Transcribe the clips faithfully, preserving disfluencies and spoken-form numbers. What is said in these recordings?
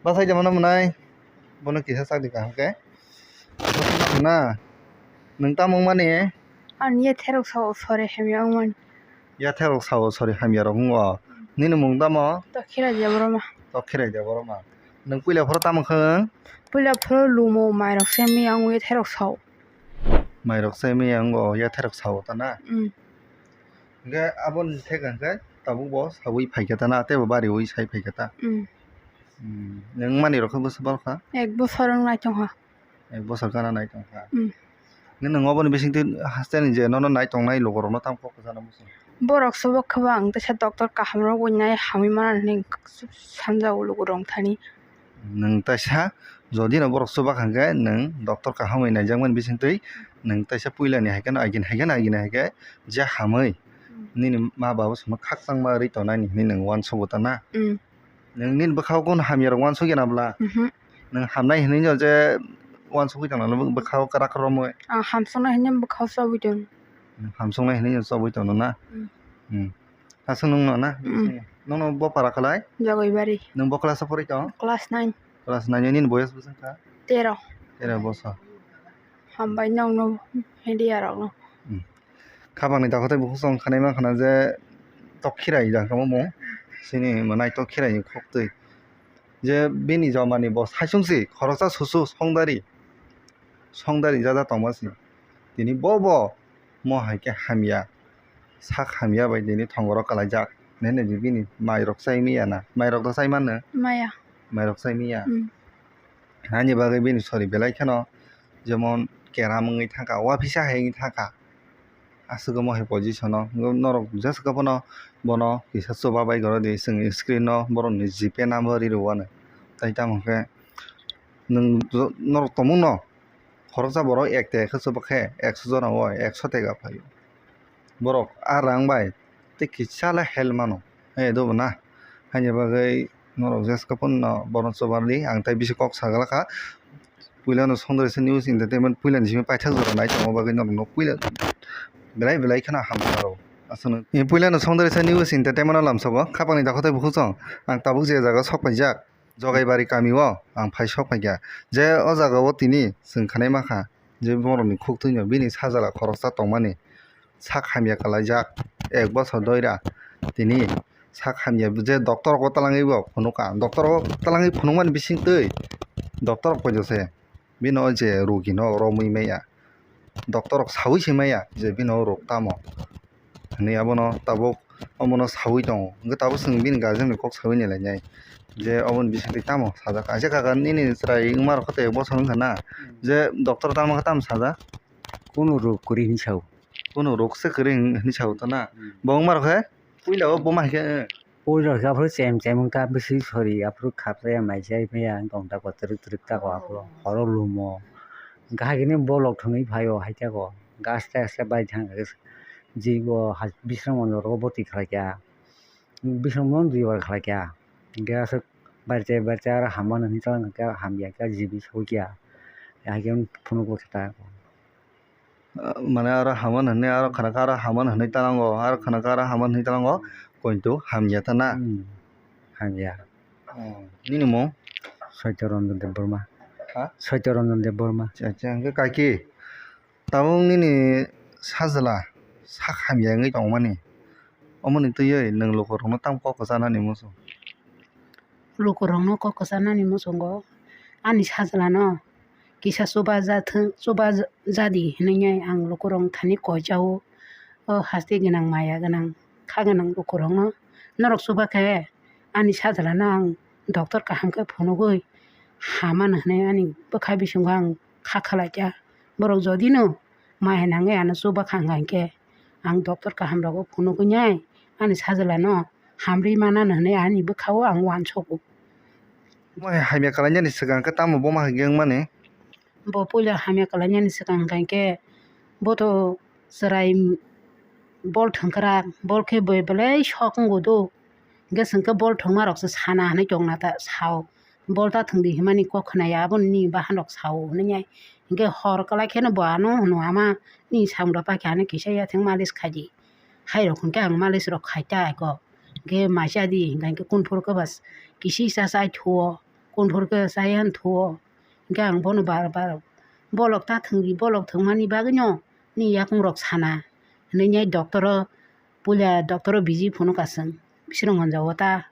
Bwsai de mano mwnai. Bono kisa chakdi kaham khe. Na, nwng tamo wngmani? Ani yatherok sao sori hamya wngmani. Yatherok sao sori hamya rok wngo. Nini mung tamo? Tokhira Debbarma. Tokhira Debbarma. Nwng puila phoro tamo wngkha nwng? Puila phoro lumo mairok se miya wngo yatherok sao. Mairok se miya wngo yatherok sao ta na? Mm. Hingke aboni theka hingke tabuk bo sawi phaikha ta na, tei bo bariwi sai phaikha ta? Mm. Mm. Nwng manwi rok khe bwswk bal kha? Ek bosor wng nai tongkha. Ek bosor gana nai tongkha. Mm. Nini nwng oboni bisingtwi hasteni je nono nai tongnai lukurokno tamo kok kwchana muchung? Borok subok khe bo ang teisa doctor kaham rok bai nai hamwi mano hinwi sanjago lukurok thani. Nwng teisa jodi no borok chuba kha hwnkhe nwng doctor kaham bai naijakmani bisingtwi nwng teisa puilani hai kheno agini hai kheno agini hai khe je hamwi nini ma baba songno khakchangma rwi tongnani hinwi nwng uansukgo ta na? Mm. Nwng nini bwkhao kunu hamyarok uansukya na bwla? Mhm. Nwng hamnai hinwi no je uansukgwi tongna bwkhao kwrak romwi? Ang hamsuknai hinwi bwkhao chobwi tong. Nwng hamsuknai hinwi no chobwi tongno na? Mm. Mm. Aswk nwng no na? Mm. Nwng no bo para khlai? Jagoi bari. Nwng bo class o porwi tong? Class nine. Class nine, nini boyos bwswk kha? Tero. Tero bosor. Hambai nwng no media rok no. Mm. Khapangni dakhotai bukhuk song khanai mankha na je tok khirai da kamo mung. Sini mwnai tok khirai ni khok twi. Je bini jomani bo saichung si khoroksa susu songdari. Songdari jaja tongma si. Tini bo bo mo hai khe hamya. Sak hamya bai tini thongoro kalaijak. Nene di bini mairok chai miya na. Mairok da chai mano? Maya. Mairok chai miya. Mm. Ani bagwi bini sori belai kheno jemon keram wngwi thangkha, uaphisa hai wngwi thangkha. Aswk omo hai position o norok jeswk phano bono kisa chuba bai gorodi, chwng screen o borokni G Pay number ri rwano. Tai tamo khe nwng norok tongmungno khoroksa borok ek teka khe chuba khe ekso jona o ekso teka phaio. Borok a rang bai tei kisa le help mano, hai do bo na? Haini bagwi norok jeswk phano bono chuba rwdi, ang tai bisi kok saglakha. Puila no Songresa News Entertainment puila ni simi paithak jora nai tongma bagwi norok no puila belai belai kheno hamjak rw aswk no. Puila no Songresa News Entertainment o lamsogo khapang ni dakhotai bukhuk song ang tabuk je jaga o sok paijak Jogaibari kami o ang phai sok paikha je o jaga o tini chwng khanai makha je borok ni khuk twi no bini sajla khoroksa tongmani sak hamya kalaijak ek bosor doira tini sak hamya je doctor rok o twlangwi bo phunukha doctor rok o twlangwi phunukmani bisingtwi doctor rok poito se. Bino je rugi no romwi maya, doctor rok sawi se maya je bino rok tamo hinwi abono tabuk omono sawi tongo. Hwnkhe tabuk chwng bini guardian ni kok sawi nai lainai je oboni bisingtwi tamo sajak. Kaisa kaka nini chwrai wngma rok khe tei bosor wngkha na je doctor tamo khe tamo sajak? Kunu rok kwrwi hinwi sao. Kunu rok se kwrwi hinwi sao ta na? Hmm. Bo wngma rok khe puila o buma hai khe? Puila khe aphuru chem chem wngkha, bisi sori aphuru khapjaya mai chai phaiya, wng tong tako twrwk twrwk tako aphuru horo lumo. Hwnkhe haikhe bolok thwngwi phaio, haitako aste aste bai thang khe jibo bising mondoro bwtwi khlaikha, bising mondoro khlaikha. Hwnkhe aswk barchai barchai aro hamya hinwi tongkha, hamya khe jibi sokya, haikhe phunukbo khe ta. Mane aro haman hwnwi aro khana khe aro haman hwnwi tlango, aro khana khe aro haman hwnwi tlango, kointo hamya ta na? Hmm, hamya. Oh, nini mung? Saitya Ranjan Debbarma. Ha? Saitya Ranjan Debbarma. Acha, acha, hwnkhe kaki, tabuk nini sajla sak hamya wngwi tongmani, omoni twiwi nwng lukurokno tamo kok kwchanani muchung? Lukurokno kok kwchanani muchungo ani sajlano kisa chuba jathwng, chuba jadi hinwi ang lukurok thani koi chao. O haste gwnang, maya gwnang, kha gwnang lukurokno norok chuba khe ani sajlano ang doctor kaham khe phunugwi hamano hinwi ani bwkha bisingo ang kha khlaikha. Borok jodino maya nangwi ano chuba kha hwnkha hinkhe ang doctor kaham rogo phunugwi nai ani sajlano hamrwi manano hinwi ani bwkhao ang uansugo. Bo hai hamya kalainani swkang khe tamo boma hai wngmani? Bo puila hamya kalainani swkang hwnkha hinkhe bo to chwrai bol thwngkrak, bol khe bo belai sok wngo do. Hinkhe chwng khe bol thwngmarokse sana hinwi tongna ta sao. Bol ta thwngdi hinmani kok khwnaya, aboni nini bahanrok sao hinwi. Hinkhe hor kwlai kheno bo ano hwno, "Ama, nini samungno pakhe ano kisa yatheng malis khaidi." Hairok hinkhe ang malisrok khai ta aiko. Hinkhe maisa di, hinkhe kunphuru khe bas kisi sa chai thuo, Phunphuru khe chaya hwn thuo. Hwnkhe ang bono bar bar, "Bolok ta thwngdi, bolok thwngmani bagwino nini yakung rok sana," hwnwi nai doctor o, puila doctor o biji phunukha chwng, "Bising rok hwnjao ta?"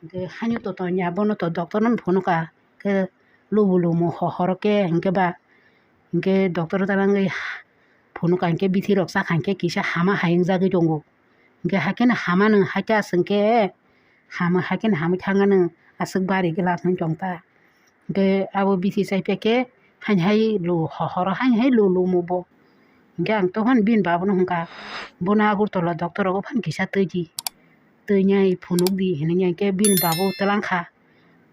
Hwnkhe, "Haino to tongya, bono to doctor no phunukha," khe lubu lumu ho-, horo khe hwnkhe ba, hwnkhe doctor o ta langwi phunukha, hwnkhe bithi rok chakha, hwnkhe kisa hama hai wngjagwi tongo. Hwnkhe haikhe no hama no, haikhe aswk khe hama, haikhe no hamwi thangmano aswk bari glass wng tong ta. Hwnkhe abo bithi chai pekhe haini hai lu ho-, horo haini hai lu lumu bo. Hwnkhe ang tongphani bini babono hwnkha, "Bono Agartala doctor rogo phano kisa twi di, twi nai phunuk di," hwnwi ya hwnkhe bini babo twlang kha.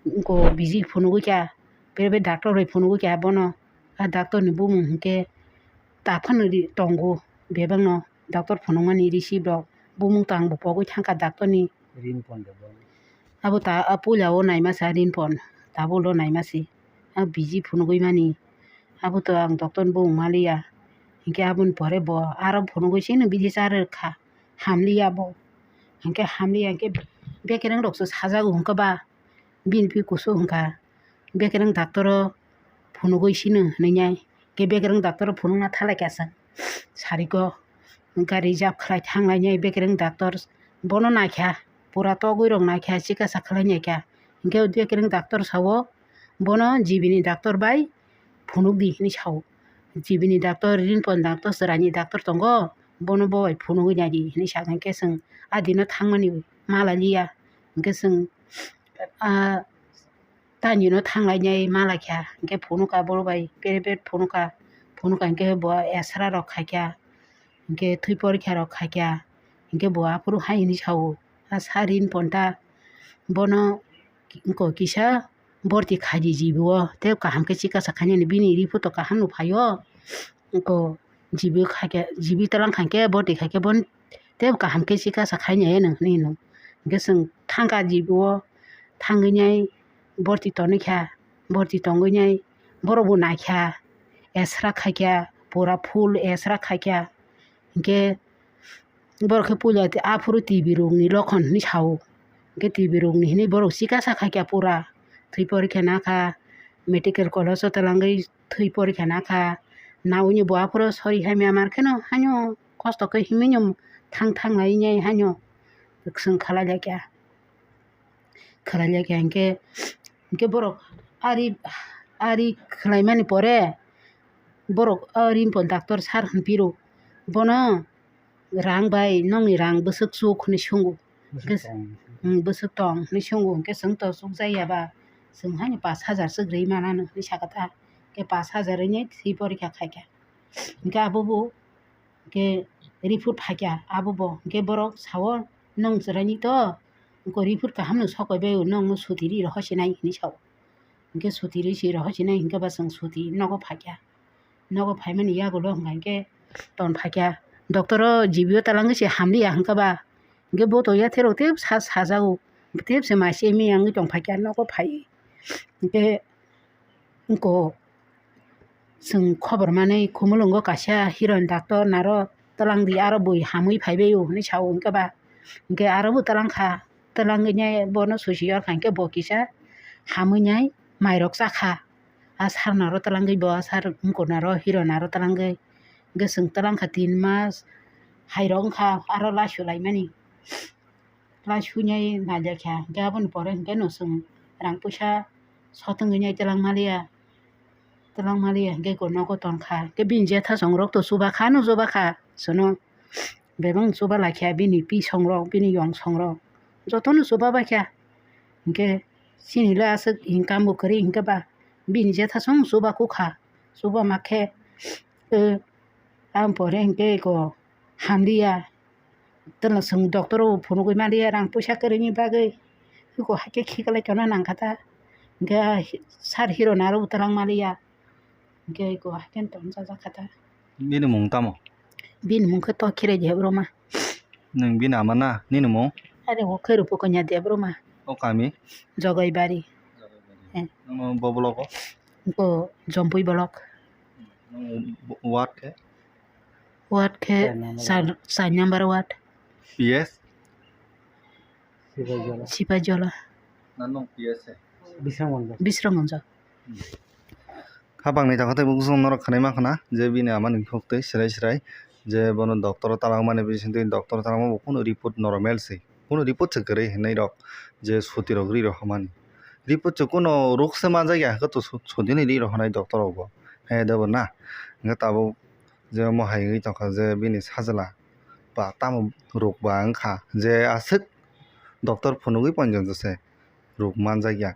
Wngko biji phunugwi kha, private doctor bai phunugwi kha bono. A doctor ni bumung hwnkhe ta phano ri-, tongo bebakno doctor phunukmani receipt rok. Bumung tangbo pogwi thangkha doctor ni. Rinpon de bo. Abo ta, a puila o naima sa Rinpon, tabuk lo naima si. A biji phunugwi mani. Abo to ang doctor ni bumung maliya. Hinkhe aboni pore bo aro phunugwi sino biji charwkha. Hamliya bo. Hinkhe hamliya hinkhe bekereng rok se sajago hinkhe ba. Bini pi kusu hwnkha, bekereng doctor o phunugwi sino hwnwi nai. Khe bekereng doctor o phunukna thalai kha chwng. Sariko wngkha reserve khlai thang lainai bekereng doctor. Bono naikha, pura togwi rok naikha, chikasa khlai naikha. Hinkhe bekereng doctor sao, bono G B ni doctor bai phunukdi hwnwi sao. G B ni doctor, Rinpon doctor, chwraini doctor tongo, bono bo bai phunugwi naidi hwnwi sakha. Hinkhe chwng a dino thangmani malaliya. Hinkhe chwng a tanino thang lainai malai kha, hinkhe phunukha boro bai, private phunukha, phunukha hinkhe bo X-ray rok khaikha, hinkhe thwi porikha rok khaikha, hinkhe bo aphuru hai hwnwi sao, "A sir, Rinpon ta bono wngko kisa borti khaidi G B o, tei kaham khe chikasa khainani, bini report to kaham no phaio." Wngko G B khaikhe, G B twlang khaikhe, borti khaikhe, bon tei kaham khe chikasa khainai hwnwi hino. Hinkhe chwng thangkha G B o, thangwi nai borti tonwi kha, borti tongwi nai borok bo naikha, X-ray khaikha, pura full X-ray khaikha. Hinkhe borok khe puila aphuru T B rokni lokhon hwnwi sao. Hinkhe T B rokni hwnwi borok chikasa khaikha pura. Thwi porikha nakha, medical college o twlangwi thwi porikha nakha. Naui ni bo aphuru sori hamya mar kheno haino kosto khe himwi no thang thang lai nai haino chwng khalai lai kha. Khalai lai kha hinkhe, hinkhe borok ari, ari khlaimani pore borok a Rinpon doctor sir hwnphiro bono, "Rang bai, nokni rang bwswk chuk?" hwnwi swngo. Bwswk tong. Hmm, bwswk tong hwnwi swngo. Hinkhe chwng to chukjakya ba, chwng haino pash hajar swk rwi mananw hwnwi sakha ta. Hinkhe pash hajar rwinai thwi porikha khaikha. Hinkhe abo bo, hinkhe report phaikha abo bo. Hinkhe borok sao, "Nwng chwraini to, wngko report kaham no sokoi bai o, nwng no suti ri rohor se nai," hwnwi sao. Hinkhe suti ri se rohor se nai hinkhe ba chwng suti nogo phaikha. Nogo phaimani yagulo hwnka hinkhe ton phaikha. Doctor o G B o twlangwi se hamliya hwnka ba. Hinkhe bo to yathero tei sa-, sajago. Tei se mai se miyang wngwi tong phaikha nogo phai. Hinkhe wngko chwng khobor manwi Khumulwngo kaisa heroine doctor naro twlangdi aro bui hamwi phaibaio hwnwi sao hinkhe ba. Hinkhe aro bo twlangkha. Twlangwi nai bono susi yorkha hinkhe bo kisa hamwi nai mairok chakha. A sir naro twlangwi bo a sir wngko naro heroine naro twlangwi. Hinkhe chwng twlangkha tin mas hairok wngkha aro lasu laimani. Lasu nai naijakha hinkhe aboni pore hinkhe no chwng rang puisa sotongwi nai twlang maliya. Twlang maliya hinkhe nogo tongkha hinkhe bini jethasongrok to chubakha no chubakha chwngno. Bebak chuba laikha bini pisongrok, bini yongsongrok jotono chuba baikha. Hinkhe chini le aswk income bo kwrwi hinkhe ba bini jethasong chuba kukha. Chuba makhe, eh, ang pore hinkhe eko hamliya. Twla chwng doctor o phunugwi maliya rang puisa kwrwini bagwi. Eko haikhe khiklai tongna nangkha ta. Hinkhe sir heroine aro bo twlang maliya. Hinkhe eko haikhe tongna chajakha ta. Bini mung tamo? Bini mung khe Tokhire Debbarma. Nwng bini ama na? Nini mung? Ani mung khe Rupukonya Debbarma. O kami? Jogaibari. Eh. Nwng bo block o? Bo Jompui block. Nwng ward khe? Ward khe char number. Char, char number ward. P S? Sipaijala. Sipaijala. Na nwng P S hai? Bisramganj. Bisramganj. Hapang ni takhatai bo kusung norok khanai ma khana je bini ama ni phuk twi srai srai je bono doctor o talangmani bisingtwi doctor talangma bo kunu report normal se, kunu report se kwrwi hinwi rok je suti rok ri rok hamani report se kunu ruk se manjak ya hwnkhe to su-, suti ni ri rok hanai doctor rok bo he de bo na hwnkhe tabuk je omo hai wngwi tongkha je bini sajla ba tamo ruk ba wngkha je aswk doctor phunugwi poito se ruk manjak ya.